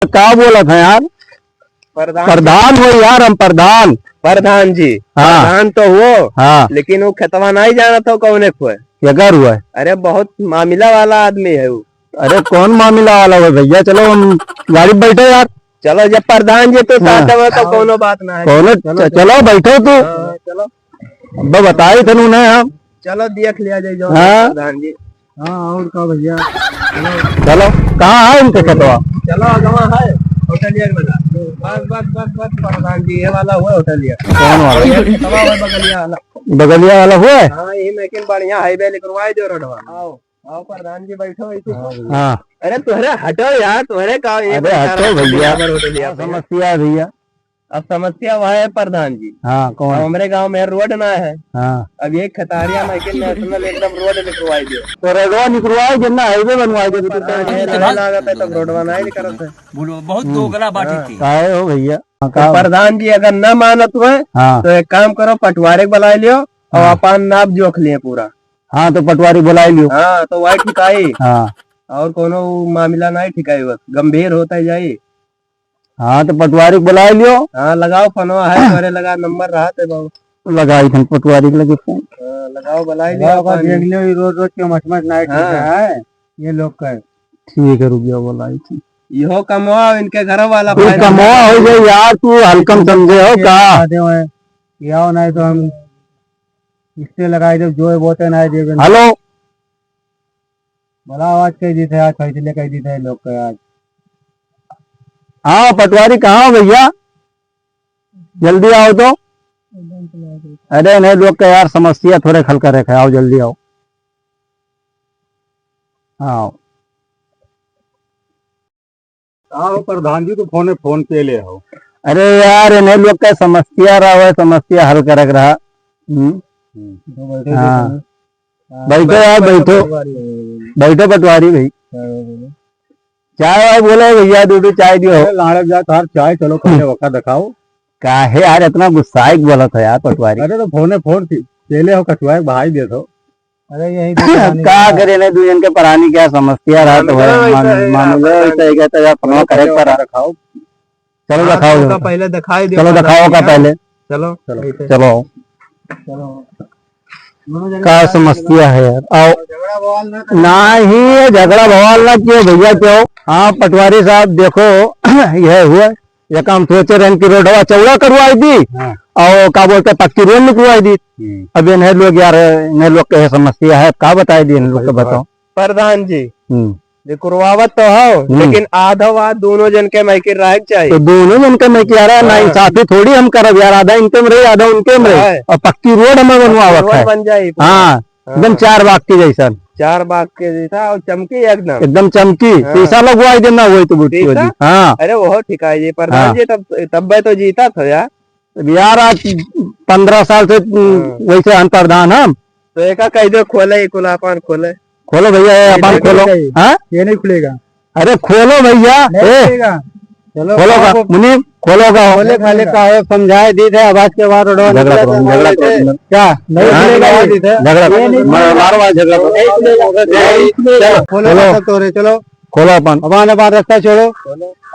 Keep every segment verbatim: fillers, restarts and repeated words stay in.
का बोलत है यार? प्रधान जी। प्रधान हो यार, हम प्रधान। प्रधान जी, हाँ। प्रधान तो हुओ, हाँ। लेकिन वो खेतवा नाहीं जानत हो कौने खुए। केकर हुआ है? अरे बहुत मामिला वाला आदमी है वो। अरे कौन मामिला वाला हुआ भैया? चलो हम गाड़ी में बैठो यार। चलो जब प्रधान जी तो हाँ। साथ में तो कौनो बात ना है। कौनो चलो, च-, चलो। चलो बैठो तू। हाँ, चलो। अब बताई थनु ना हम। चलो देख लिया जाए जो हाँ। प्रधान जी। हाँ, और का भैया? चलो, कहाँ है इनके खेतवा? चलो, अगवा है, होटलिया के बगल। बस, बस, बस, बस, प्रधान जी, ये वाला हुआ होटलिया। कौन वाला? ये खेतवा हुआ बगलिया वाला। बगलिया वाला हुआ है? हाँ, यही लेकिन बढ़िया highway निकलवाई दो रोडवा। आओ, आओ प्रधान जी, बैठो ऐसे। हाँ। अरे तोहरे हटो यार, तोहरे का ये अरे बैठा हटो रहो, भैया। बराबर होटलिया पे। समस्या है भैया। अब समस्या वह है प्रधान जी। हाँ, कौन? अब हमरे गाँव में रोड ना है। हाँ। अब ये खतारिया में के national एकदम रोड निकलवाई दे। तो रोडवा निकलवाई दे ना, highway बनवाई दे, तो पता नहीं, नहीं लागत है, तब रोडवा नहीं निकलत है। बोलो, बहुत हम्म। दोगला बात हाँ। थी। काहे हो भैया? हाँ, तो का? प्रधान जी अगर ना मानत हुए, हाँ। तो एक काम करो, पटवारी के बुला लियो और हाँ। अपन नाप जोख लिए पूरा। हाँ, तो पटवारी बुला लियो। हाँ, तो वही ठिकाई। हाँ। और कोनो मामला नहीं ठिकाई, बस गंभीर होता ही जाई। हाँ, तो पटवारी के बुला लियो। हाँ, लगाओ फोनवा है, तोरे लगा नंबर रहा थे बाबू। लगाई थन पटवारी के लगे फोन। हाँ, लगाओ, बुलाई लियो लगाओ, अपन। देख लियो, ये रोज रोज के मच मच नाइट हाँ। है, ये लोग का। ठीक है, रुक जाओ, बुलाई थी। इहो कमवा, इनके घर वाला तू फायदा कमवा हो जाए यार, तू हल्कम समझे हो का? आते हुए, ये आओ, नहीं तो हम इससे लगाई दे, जो है, बोते नहीं देवे। हेलो। बड़ा आवाज कह दी थे आज, फैसले कह दी थे लोग के आज। हाँ, पटवारी कहाँ हो भैया? जल्दी आओ तो। अरे, इन्हें लोग के यार समस्या थोड़े हल करे के, आओ, जल्दी आओ। आओ। आओ प्रधान जी, तो फोने फोन पे ले आओ। अरे यार, इन्हें लोग का समस्या रहा है, समस्या हल करक रहा। हम्म? हम्म। हाँ। हाँ, बैठो यार, बैठो। बैठो पटवारी भाई। हाँ, बोलो। चाय वाय बोलो भैया, दो, दो चाय दियो। अरे लाड़क जा, तार चाय, चलो पहले वका दिखाओ। काहे यार इतना गुस्साए के बोलत हो यार पटवारी? अरे तो फोने फोन की, पेले हो कटवाए, बहाई दे दो। अरे यही तो परानी का का। करे ने, दू जन के परानी क्या समस्या रहा तो मामला है, वैसा मान, है, मान लो, हाँ, ऐसा है क्या, तो यार, फोन चलो, करे पहले पर। वका दिखाओ। चलो हाँ, दिखाओ तो जरा। का पहले दिखाई दे, चलो दिखाओ का पहले। चलो, चलो। ऐसे। चलो। चलो। दोनों जने का समस्या है यार? आओ। झगड़ा बवाल ना करो। नाही, झगड़ा बवाल ना कियो भैया, क्यों? हाँ, पटवारी साहब, देखो, यह हुआ, ये काम सोचे रहन कि रोडवा चौड़ा करवाई दी, हाँ। और का बोलते, पक्की रोड निकलवाई दी। हम्म। अब इन्हें लोग यार, इन्हें लोग के समस्या है, अब का बताई दी इन लोग के, बताओ। प्रधान जी, हम्म। निकरवावत तो हो, हम्म। लेकिन आधो आध दोनों जन के मायके रहे के चाहिए। तो दोनों जन के मायके आ रहा है, ना हाँ। इंसाफी थोड़ी हम करब यार, आधा इनके में रही, आधा उनके में रही। हाँ। और पक्की रोड हमें बनवावत रोड है। बन जाई पूरा। हाँ, हाँ। एकदम चार बाग के जैसन। चार बाग के जैसा और चमकी एकदम। एकदम चमकी, हाँ। शीशा लगवाई देना, वही तो गुट्टी शीशा? होती। हाँ। अरे वो ठिकाई जी, प्रधान हाँ। जी, तब, तब मैं तो जीता था यार। अब यार, आज पन्द्रह साल से, उम, हाँ। वैसे हम प्रधान हम। तो एका कह दो खोले, ये कुल अपन खोले। खोलो भैया, ये ये अपन नहीं खोलो। खुलेगा ये। हाँ? ये नहीं खुलेगा। अरे खोलो भैया, नहीं ए। खुलेगा। चलो, खोलो का, आप मुनीम, खोलो का। खोले खाले का है, समझाए दी थे, अब आज के बाद रोड झगड़ा निकला करो, था, झगड़ा बोले करो, थे। झगड़ा। क्या? नहीं हाँ? खुलेगा ये। दी थे। झगड़ा ये करो। नहीं मारो, मारो, मारो, झगड़ा करो। नहीं खुलेगा। नहीं खुलेगा। चलो, खोलो खोलो। का सब तो रे, चलो। खोलो अपन। अबान, अबान रास्ता छोड़ो।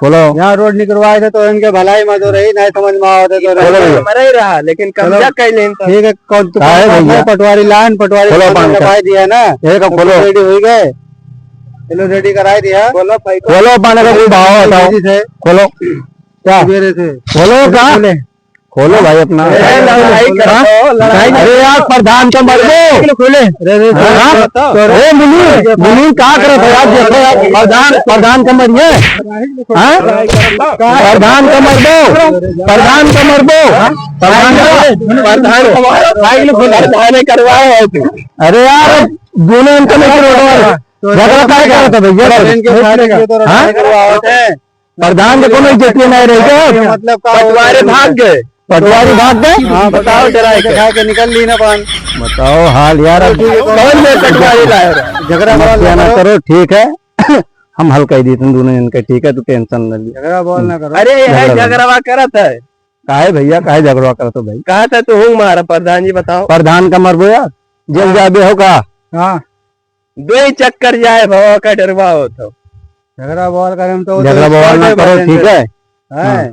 खोलो। यहाँ रोड निकलवाए थे तो इनके भलाई में तो रही, नहीं समझ में आवत है तो खोलो रही। भैया। मरे ही रहा, लेकिन चलो। कब्जा कर लेन तो। ठीक है, कौन तू काहे कौन भैया? है? पटवारी लान, पटवारी खोलो लान अपन ने का। पाई दिया ना। ये का तो खोलो। Ready हो गए। चलो, ready कराई दिया। खोलो भाई, खोलो अपन का कोई भाव बताओ। Ready थे। खोलो। क्या? सवेरे से। खोलो का? खोले। खोलो भाई अपना। ए, लड़ाई कर हाँ? दो, लड़ाई कर दो। अरे यार, प्रधान का मरबो। खोले। अरे, अरे, हाँ? अरे, ए, मुनीर, मुनीर, का करत हो यार? देखो यार, प्रधान, प्रधान का मरिए। हाँ? प्रधान का मरबो। प्रधान का मरबो। प्रधान का, प्रधान का मरबो। प्रधान करवाए हो तू। अरे यार, दोनों इनका लेके रोड पर झगड़ा काय करत हो भैया? इनके सारे के तो हाँ? लड़ाई करवाओ। प्रधान के कोनो इज्जत नहीं रही क्या? मतलब का पटवारी भाग गए। पटवारी भाग गए? हाँ, बताओ जरा एक। दिखा के निकल ली ना पान। बताओ हाल यार, अब ठीक है, कौन में पटवारी लाए रहे? झगड़ा बवाल समस्या ना ना करो। करो, ठीक है। हम हल कर दी तुम दोनों जन के, ठीक है, तू tension न ली। झगड़ा बवाल ना करो। अरे, यह झगड़ा झगड़वा करत है। काहे भैया, काहे झगड़वा करत हो भाई? कहा था तू हूँ मारा, प्रधान जी बताओ। प्रधान का मरबो यार, जेल हाँ। जाबे हो का? हाँ। दो ही चक्कर जाए भवा का डरवा हो तो। झगड़ा बवाल करे में तो वो तो झगड़ा बवाल ना expert है करो, बचन ठीक से। है? हैं? हाँ।